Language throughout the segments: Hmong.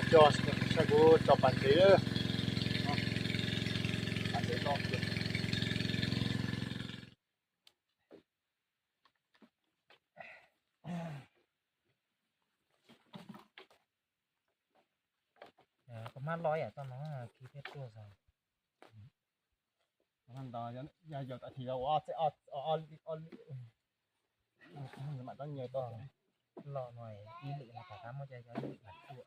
Coj, saib kuv tso pas ntsev. Pas ntsev no. Koj hmab loj ib yam toj no khi thiab tuaj xwb. Ntawd yog yog tam sim yog ua ob txeb ob li, ob li. Mam rov nyuag toj loj no ib lwm no rov qab muab cov yog ib lwm mam tuaj.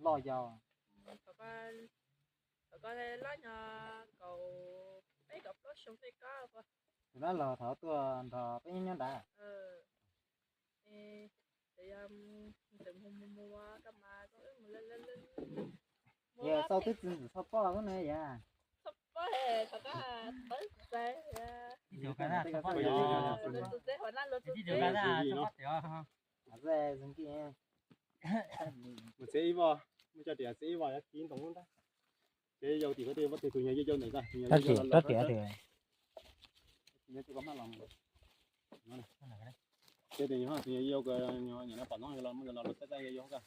Loj yau. Thaum koj loj nyog kaum peb kaum plaub xyoo tej koj. Tus dab laug thaum tuaj nrog peb nyob nyob nrad. Yog xauj twb tsis txhob poj xwb na yam. Mus txiav ib voj, muaj coj tias txiav ib voj yuav khi ntoo lub nrab. Ces yau tim ko tej, tus nyuag yau ntawm ko, tus nyuag yau, tus nyuag yau ko, nyuag no pom no los muab los los txaij txaij yau ko.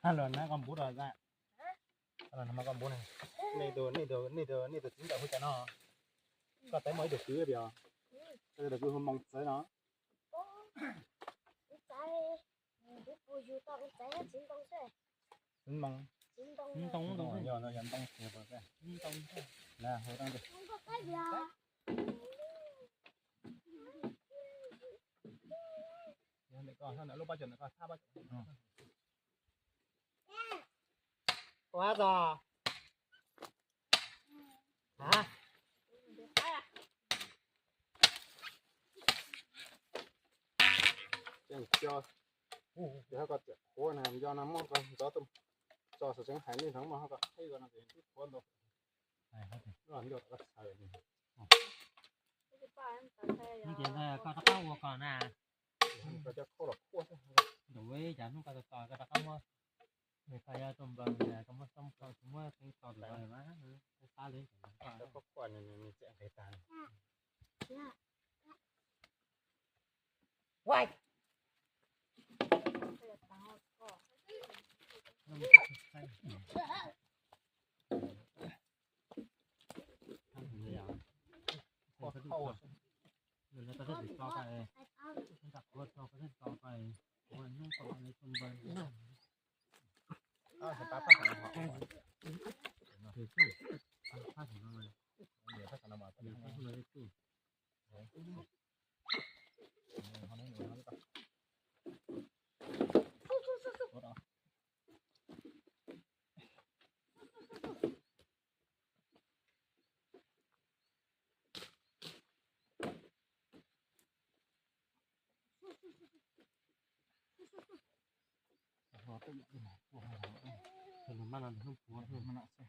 Los nab koj npub rau, los nab koj npub ne. Nej tus, nej tus, nej tus txiv ntawm hu cas no? Koj teb muaj ib tug kwv tias, koj tus kwv hu Moo Txawv no. Ntoo, ntoo, yog ntoo, ntoo, ntoo. Ua tso. Ces koj tias qhuav na, yog no muab koj ntxov tuaj tso xav tseev hais nej hnov mas ho koj qhib ko no ces twb qhuav ntau. Nco koj txhais. Ces koj rov qab ua koj na. Koj cov khau los qhuav xwb. Ntuj, cas hnub koj tos tos koj rov qab muab, koj yuav tuaj npawg koj muab xoob koj muab teeb tso tus ko mas qab li. Koj qhuav nws tseem nqis tag. Koj thiaj tso koj, koj thiaj tso koj, hnub koj ua li tuaj npawg. Tus maj no nws hnub puav,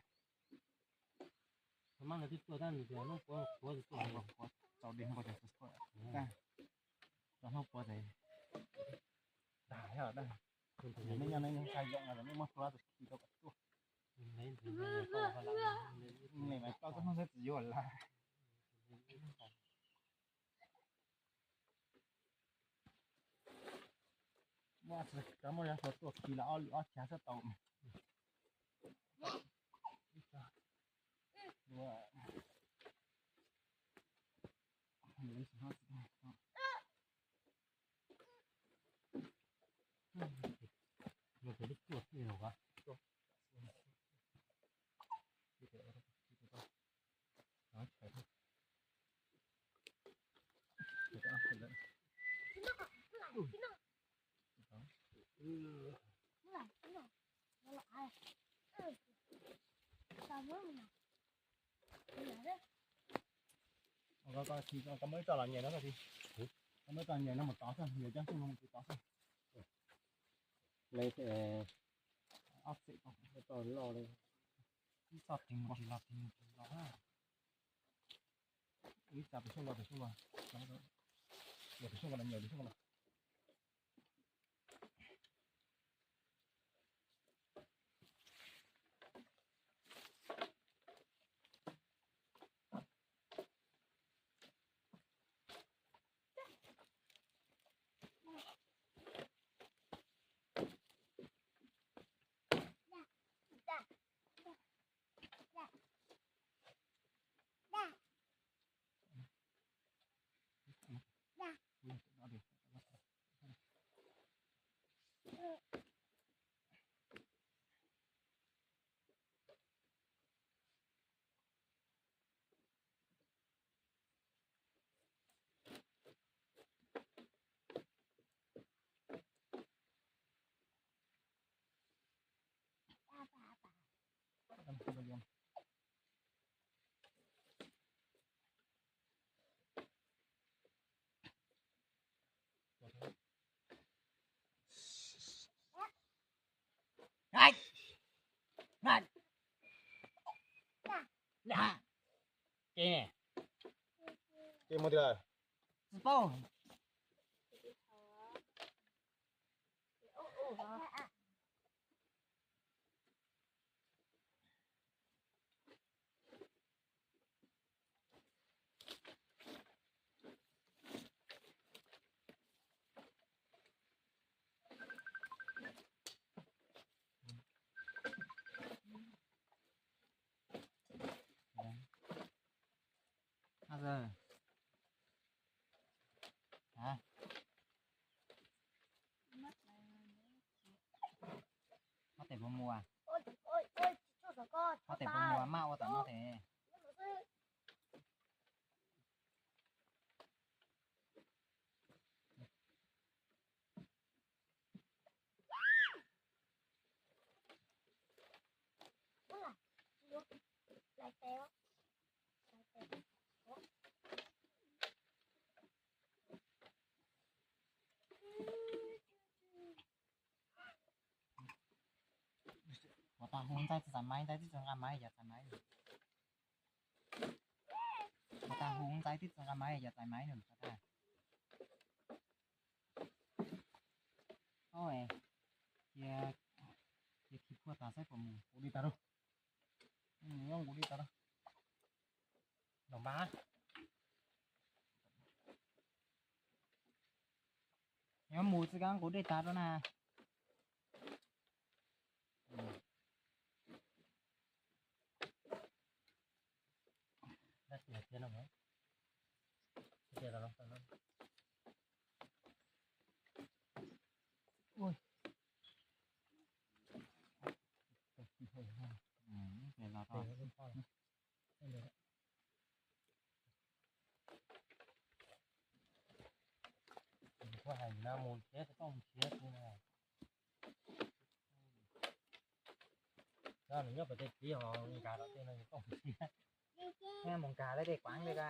tus maj no twb tuaj tab nws tias hnub puav puav tsis tuaj, puav tsaus di npau cas tsis tuaj, tag, tau hnub puav ces tag, tag. Nej nyob nej ntshai zoo los nej muab hlua tus khi rau kom tuaj. Nws mas tau txoj hnub xwb tsis yuav lawm. Muab, muab hlua tuaj khi los ob lwm ob chav xwb tau. Koj muab ib txoj los nyias no, koj muab ib txoj nyias no mus tod xwb, nyias cov xwb no mus tod xwb. Ob txoj loj li, ib txoj ris mus ris los ris mus ris los. Ib txoj pem xyoob los pem xyoob los, los pem xyoob los nyias pem xyoob los. Ces, ces mus tiag. Tsis paub. Ob tes puas muaj? Ob tes puas muaj maj ua tom no tes. Ua tag hu ntxaij txais maiv, ntxaij twb tsis nqa maiv, yog txais maiv. Ua tag hu ntxaij twb tsis nqa maiv, yog txais maiv nws tag. Cia, cia khi phua tas saib puas mus. Kuv li tas lawm. Nyob kuv li tas lawm. Los mas. Nyob mus tsis kam kuv dej tas rau na. Kuv hais no mus nrhiav tsis tau mus nrhiav kuv na. Nws nyob pem tej txiv ho nkag rau tej no tsis tau mus nrhiav. Mus nkag lawv tej kuav li koj.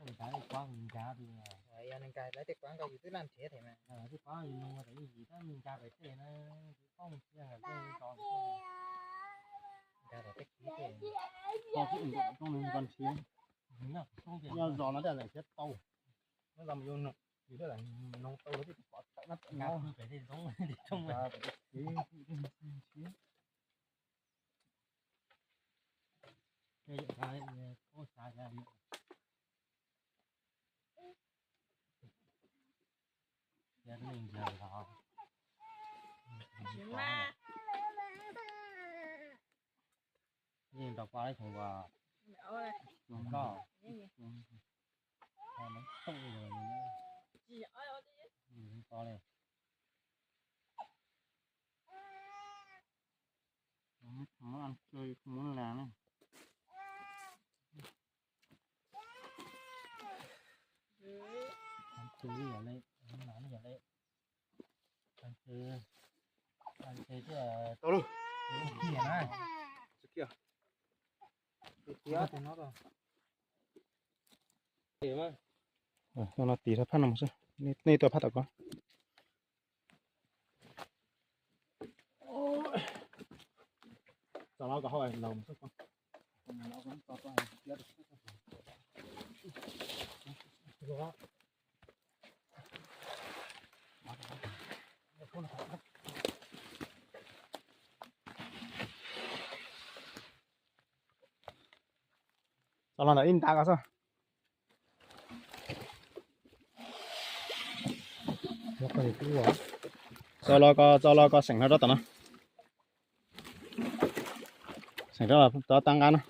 Nws nkag tej kuab, nws nkag tias, yog nws nkag lawv tej kuab nkaus yus twb laj nrhiav thiab mas. Tej kuab yus nug tas ib yim tab nws nkag pem tej na, twb paub mus txiav nkaus tej tso. Nkag pem tej kiv tej. Tau twb nkaus roob nws nkaus nrhiav. Nyob zos no tej lawm nrhiav tau. Nyob zos mas yus nug, yus tej lawm nug tau lawv tej pom tawm no tawm no. Nkag pem tej roob, tej roob. Yeej rau pa lab xyoo uas loj, no tau li. Muab ăn chơi không muốn làm nữa. Ăn chơi giờ đây, ăn làm giờ đây. Ăn chơi, ăn chơi chứ. Tau luôn. Kia na. Kia. Kia tụi nó rồi. Tau no tiv rau phab no xwb. Nej tuaj phab tom ko. Tso los kom hauj laus xwb. Tso los ntawm ib nta ko xwb. Tso los ko, tso los ko seem no rau tom no. Seem rau tom tag nqa no.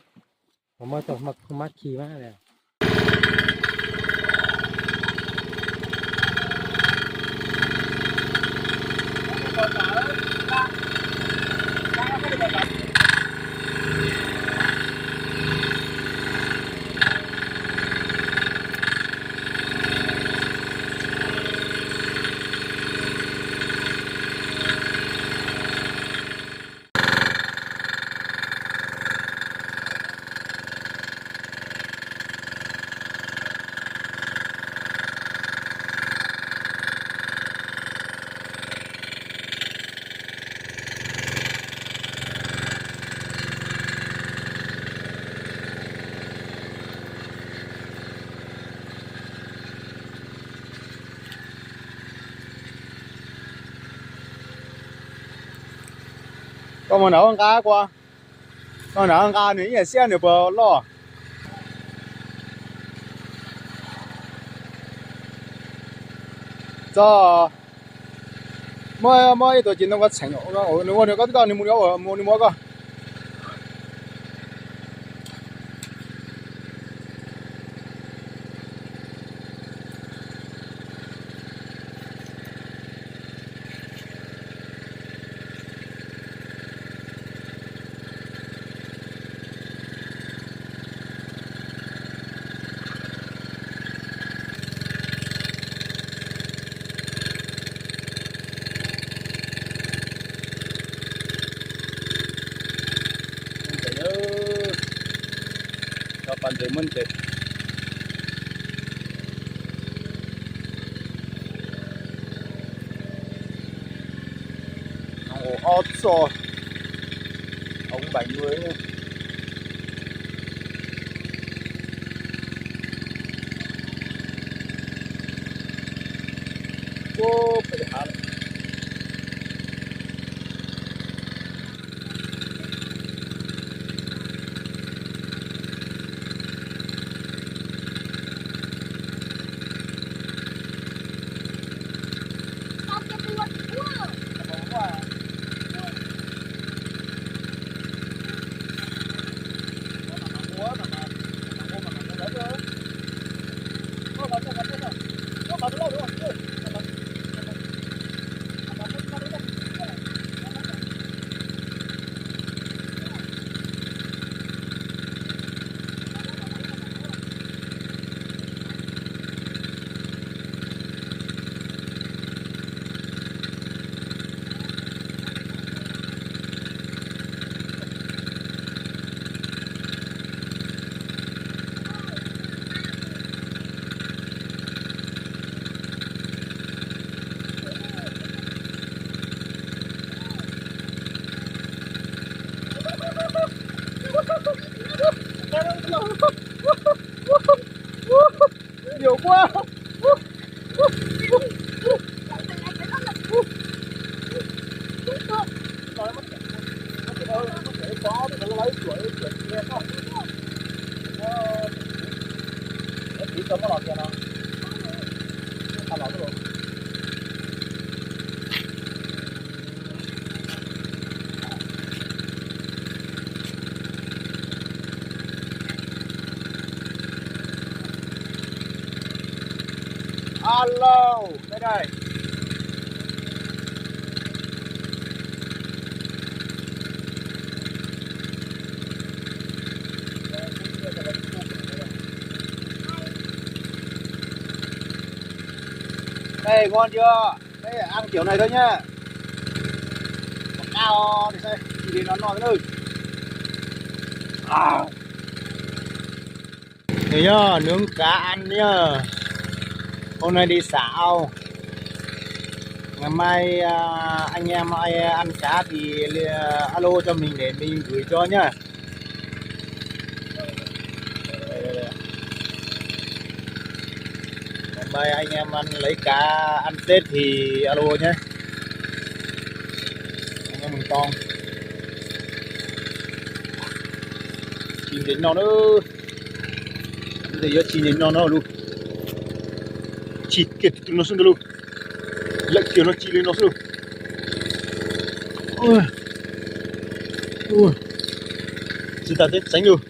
Koj mus nram nqa kua, koj nram nqa nws ib yam siab nws puas loj. Txog muab, muab ib tug cim ntoo koj txheem, nws ua nws koj twb tau, nws mus nws ua koj. Cov pas ntses muab ntses. Ob txoj, ông bảy mươi. Ua pem hav lawm. Nhiều quá. Alo, đây đây. Đây, ngon chưa? Đây, ăn kiểu này thôi nhá. Quảng cáo thì sao? Chỉ để nó ngon thôi. À. Nws yog nướng cá ăn nhá. Hôm nay đi xả ao. Ngày mai à, anh em ai ăn cá thì li- alo cho mình để mình gửi cho nhá. Ngày mai anh em ăn lấy cá ăn Tết thì alo nhé. Anh em mình con. Tsis ntev no na. Yuav tsis ntev no no lus. Tsis kiag tus no xwb ntag lus. Lawm kiag no tsis li no xwb lus. Tsis tas teb tseev lus.